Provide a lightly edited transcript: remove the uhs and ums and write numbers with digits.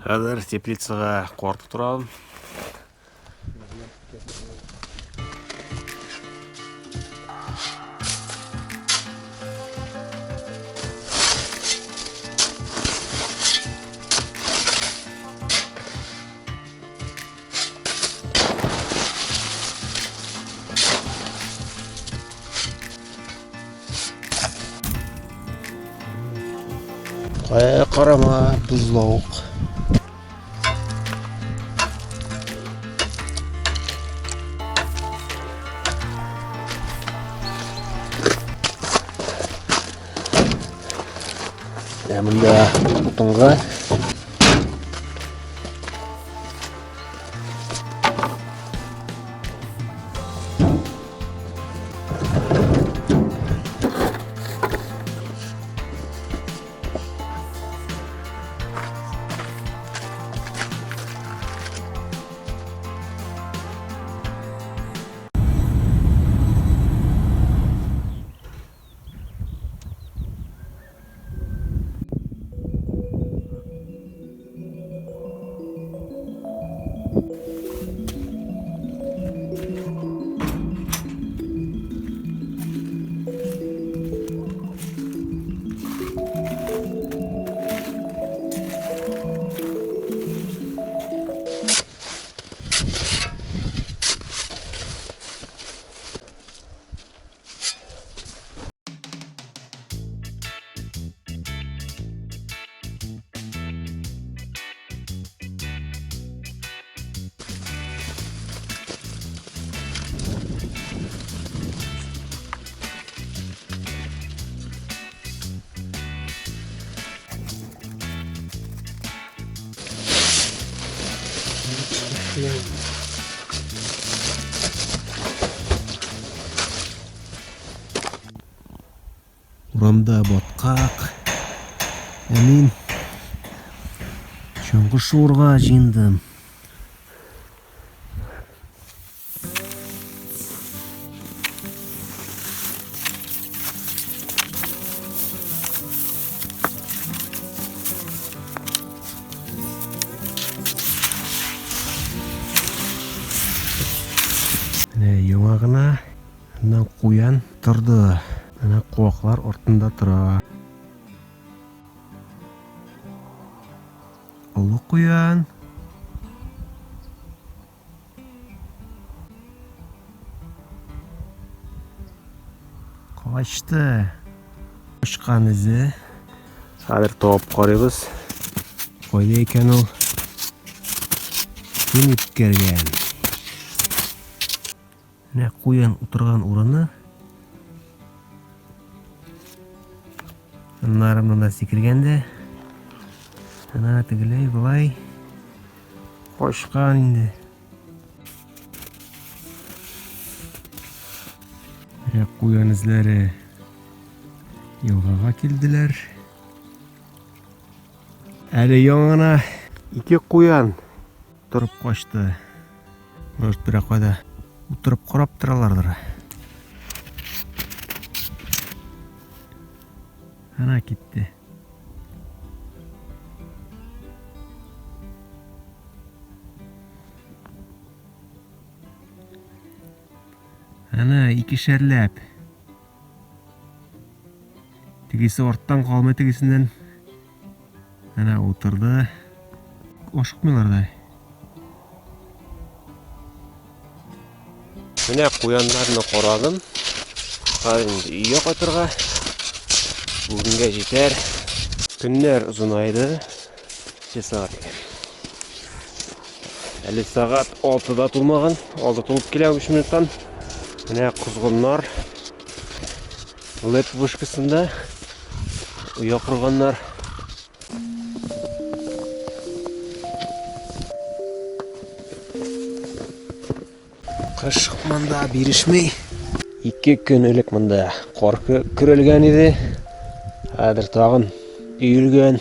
Хәзер теплицага кар тутырам. Кая карама, бозлавык. Менә монда утынга. Урамда баткак. Ә мин чаңгы шуырга җыендым. Менә яңа гына Аннан куян торды. Менә куаклар артында тора. Олы куян. Качты. Очкан изе. Хәзер табып карыйбыз. Кайда икән ул? Кем үткәргән? Менә куян утырган урыны. Аннары монда сикергән дә. Ана тегеләй болай качкан инде. Менә куян эзләре елгага килделәр. Әле яңа гына ике куян торып качты. Может, берәр кайда утырып карап торалардыр. Ана китте. Ана икешәрләп. Тегесе арттан калмый тегесеннән. Әнә утырды. Ашыкмыйлар да. Менә куяннарны карадым. Хәзер инде өйгә кайтырга. Бүгенгә җитәр. Көннәр озынайды. Ничә сәгать икән? Әле сәгать 6 да тулмаган. 6 тулып килә 3 минуттан. Менә козгыннар Лэп вышкасында оя корганнар. Кыш монда бирешми. Ике көн элек монда кар көрәлгән иде. Хәзер тагын өелгән.